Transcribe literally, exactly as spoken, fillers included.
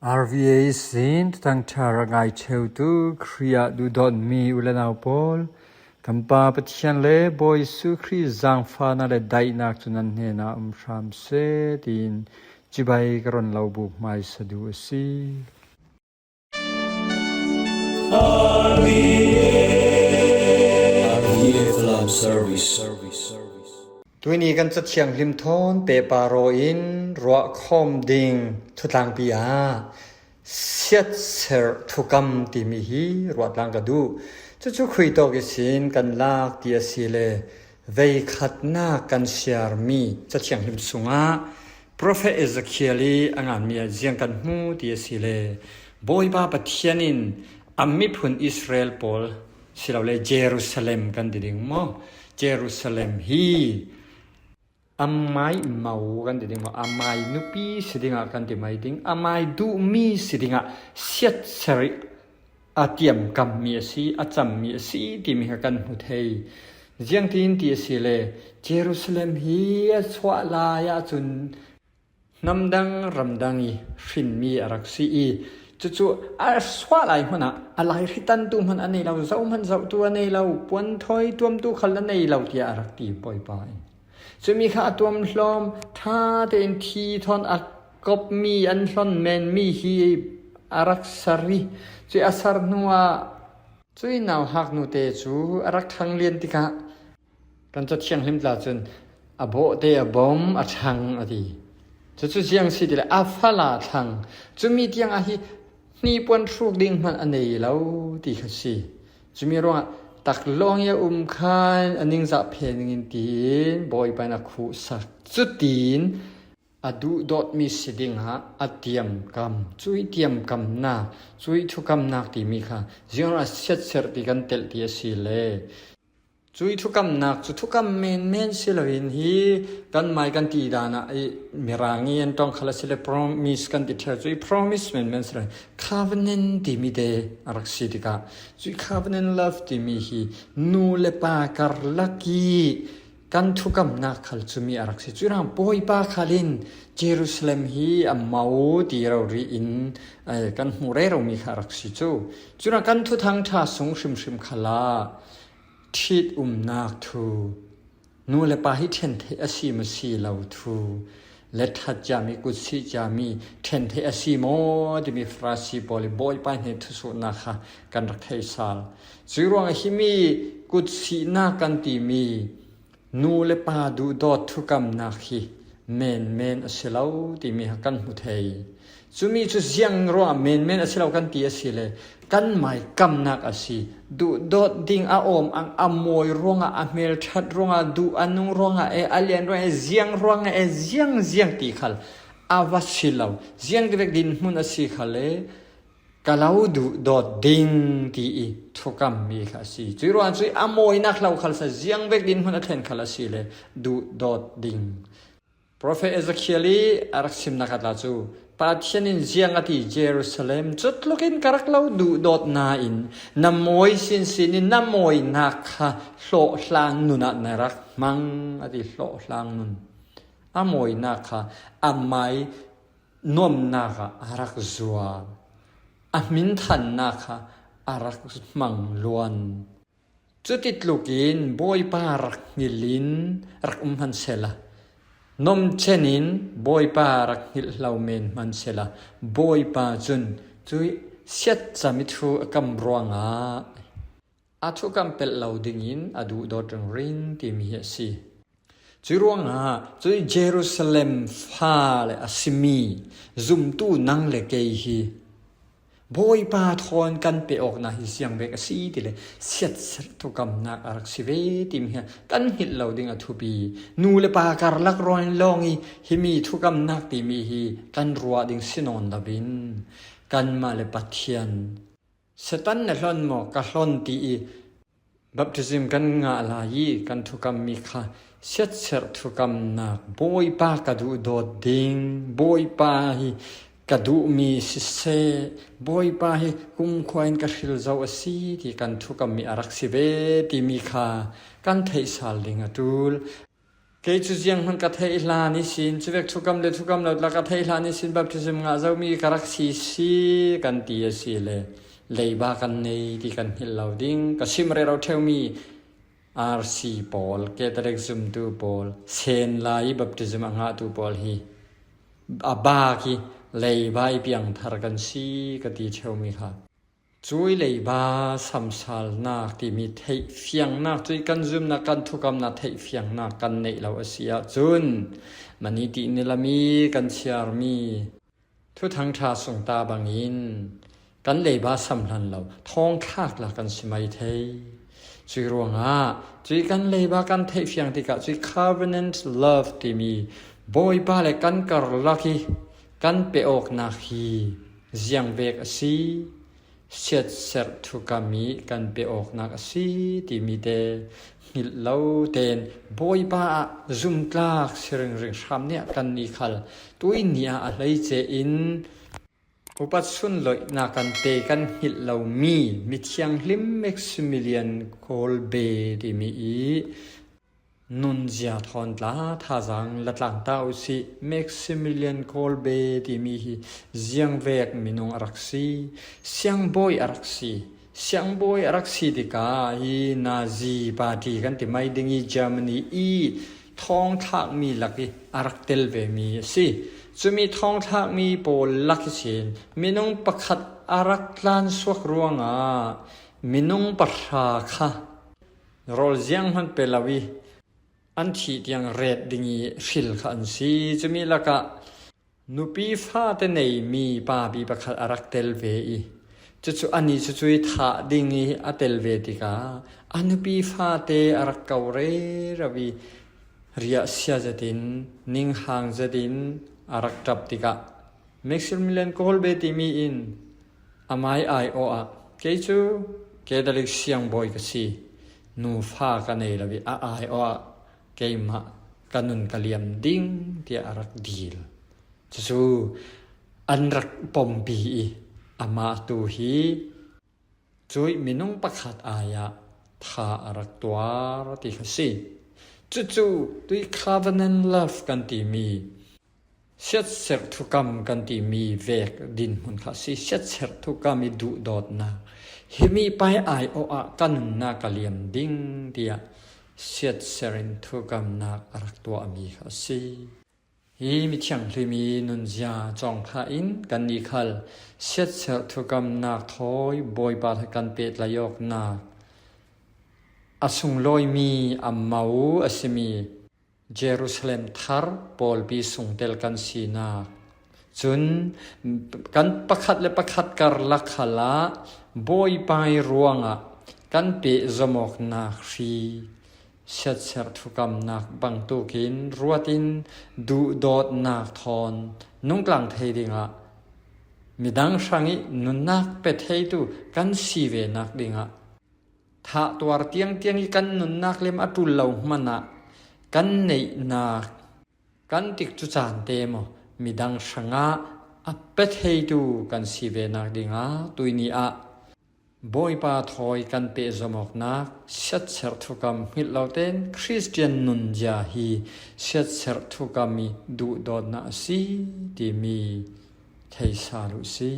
R V A sin Thangṭhat a ngai ṭheutu Khrih ah duhdawtmi u le nau pawl, kan Pa Pathian le Bawi Jesuh Khrih zaangfahna le daihnak cu nan hnenah um hram seh, tiin cibai ka ron lo buk hmaisa duh a si. Tuini kan Cathianghlim thawn pehpar aw in ruahkhawm ding thutlangpi ah siatser thukam timi hi ruahtlang ka duh. Cucu khui tawk ihsin kan lak ti a si le, veikhatnak kan siarmi Cathianghlim sungah Profet Ezekiel i a nganmi ah ziang kan hmu ti a si le, Bawipa Pathian in a miphun Israel pawl silole Jerusalem kan ti ding maw? Jerusalem hi amai mo kan ti ding maw? Amai nupi si dingah kan ti mai ding, amai duhmi si dingah siatser a tiamkammi a si, a cammi a si timi kha kan hmu thei. Ziangtin ti a si le, Jerusalem hi a suah lai ahcun hnamdang ramdang i hrinmi a rak si i, cucu a suah lai hmanh ah a lai hritantu hmanh a nei lo, zohhmanh zohtu a nei lo, puanthawi tuamtu khal a nei lo tiah a rak ti Bawipa in. Cumi kha a tuamhlawm ṭha tein thi thawn a kopmi an hlon menmi hi a rak ser i, cui a ser hnuah cui nauhak nute cu a rak ṭhanglian tikah kan Cathianghlim tla cun a bawhte a bawm a ṭhang a ti. Cucu ziang si ti le a fala thlang. Cumi tiang ah hi hnipuan hruk ding hmanh a nei lo ti kha si. Cumi ruangah taklawng i a um khan a ningzah phe ning in tiin Bawipa in a khuhsak. Cutin a duhdawtmi si dingah a tiamkam, cui tiamkamnak, cui thukamnak timi kha ziangruangah siatser ti kan telh ti a si le, cui thukamnak cu thukam menmen si loin hi kanmai kan ti dan ah i Mirang i an ṭong khal a si le, promise kan ti ṭheu, cui promise menmen si loin covenant timi te a rak si tikah, cui covenant love timi hi nu le pa karlak i kan thukamnak khal cumi a rak si. Cuirang Bawipa khal in Jerusalem hi a mo ti rori in, eh, kan hmuh reromi kha a rak si cu. Cuirang kan Thuthang ṭha sung hrimhrim khalah ṭhit umnak thu, nu le pa hi ṭhen theih a si maw si lo thu, le ṭhat ciami, kutsih ciami ṭhen theih a si maw timi Farasi pawl i Bawipa hnen thusuhnak kha kan rak thei sal. Cuiruangah himi kutsihnak kan timi nu le pa duhdawt thukamnak hi menmen a si lo timi kha kan hmu thei. Cumi cu ziang ruangah menmen a si lo kan ti a si le, kanmai kamnak a si. Duhdawt ding a awm ang a mawi ruangah, a hmelṭhat ruangah, duh a nung ruangah e, a lian ruangah e, ziang ruangah e, ziang ziang ti khal a va si lo. Ziang vek dinhmun a si khal le, ka lo duhdawt ding ti i thukammi kha a si. Cuiruang cu a mawinak hlo khal sa, ziang vek dinhmun a thlen khal a si le duhdawt ding. Profet Ezekiel i a rak simnak a tla cu, Pathian in ziang a ti, Jerusalem, cutluk in ka rak lo duhdawt nain na mawi sinsin in na mawinak kha hlawhhlang nun ah na rak hmang a ti, hlawhhlang nun. A mawinak kha amai nuamnak ah a rak zuar, a hminthannak kha a rak hmang luan. Cuti tlukin Bawipa rak hngilh in rak um hman sehla, nomcen in Bawipa rak hngilh lo men hman sehla, Bawipa cun cui siatcam i thu a kam ruangah a thukam pelh lo dingin a duhdawt ringring timi hi a si. Cuiruangah cui Jerusalem fale a simi zumtu nang le kei hi Bawipa thawn kan pe awknak hi ziang vek a si ti le siatser thukamnak a rak si ve timi hi kan hngilh lo ding a thupi. Nu le pa karlak ruangin lawng i himi thukamnak timi hi kan ruah ding si nawn loin kanmah le Pathian, Satan na hlon maw, ka hlon ti i baptism kan ngah lai i kan thukammi kha siatser thukamnak, Bawipa ka duhdawt ding, Bawipa hi ka duhmi siseh, Bawipa hi kumkhua in ka hril zo a si ti kan thukammi a rak si ve timi kha kan theih sal ding a ṭul. Kei cu zianghman ka theih hlan ihsin, cuvek thukam le thukam lo tla ka theih hlan ihsin baptism ngah zomi ka rak si si kan ti a si le, leiba kan nei ti kan hngilh lo ding. Ka sim rero ṭheumi R C pawl, Catholic zumtu pawl, senla i baptism a ngahtu pawl hi a bak i leiba i piangthar kan si ka ti ṭheumi kha. Cui leiba samsalnak timi theihfiangnak, cui kan zumnak, kan thukamnak theihfiangnak kan neih lo a si ahcun, mani ti ni lami kan chiarmi Thuthang ṭha sungta bangin kan leiba sam hlan lo, thawngthlak la kan si mai thei. Cui ruangah cui kan leiba kan theihfiang tikah cui covenant love timi Bawipa le kan karlak i kan pe awknak hi ziangvek a si, siatserh thukam i kan pe awknak a si timi te hngilh lo tein Bawipa ah zumtlak si ringring hram nih kan ni khal tuini ah a hleice in upat sunloihnak kan pe kan hngilh lomi mithianghlim Maximilian Kolbe timi i nunzia thawn tla thazaang la tlang ta u sih. Maximilian Kolbe timi hi ziangvek minung a rak si, siangbawi a rak si. Siangbawi a rak si tikah hi Nazi party kan ti mai ding i Germany i thawngthlakmi lak i a rak tel vemi a si. Cumi thawngthlakmi pawl lak ihsin minung pakhat a rak tlansuak ruangah minung pahra kha rawl zianghman pe lo i an thih tiang ret ding i hril kha an si. Cumi lakah nupi fate neimi papi pakhat a rak tel ve i cucu ani cucu i thah ding i a tel ve tikah a nupi fate a rak ko rero i riahsia zetin, ninghang zetin a rak ṭap tikah Maximilian Kolbe timi in amai aiawh ah, kei cu Catholic siangbawi ka si, nufa ka nei lo i a aiawh ah keimah ka nun ka liam ding tiah a rak dil. Cucu an rak pompi i amah tu hi cui minung pakhat ai ah tha a rak tuar ti kha si. Cucu tui covenant love kan timi, siatserh thukam kan timi vek dinhmun kha si. Siatserh thukam i duhdawtnak, himi pai aiawh ah ka nunnak ka liam ding tiah siatserh in thukamnak a rak tuahmi kha si. Hi mithianghlim i nunzia cawngphah in kannih khal siatserh thukamnak thawi Bawipa he kan pehtlai awknak a sunglawimi a mo a simi Jerusalem thar pawlpi sungtel kan sinak cun kan pakhat le pakhat karlak khalah Bawipa i ruangah kan pehzom awknak hri siatserh thukamnak bangtukin ruatin duhdawtnak thawn nungtlang thei dingah midang hrangih nunnak pe theitu kan si venak dingah thahtuar tiangtiang i kan nunnak lem a ṭul lo hmanah kan neihnak kan tikcu caan te maw midang hrangah a pe theitu kan si venak dingah tuini ah Bawipa thawi kan pehzom awknak siatserh thukam hngilh lo tein Khristian nunzia hi siatserh thukam i duhdawtnak a si timi theisa luh si.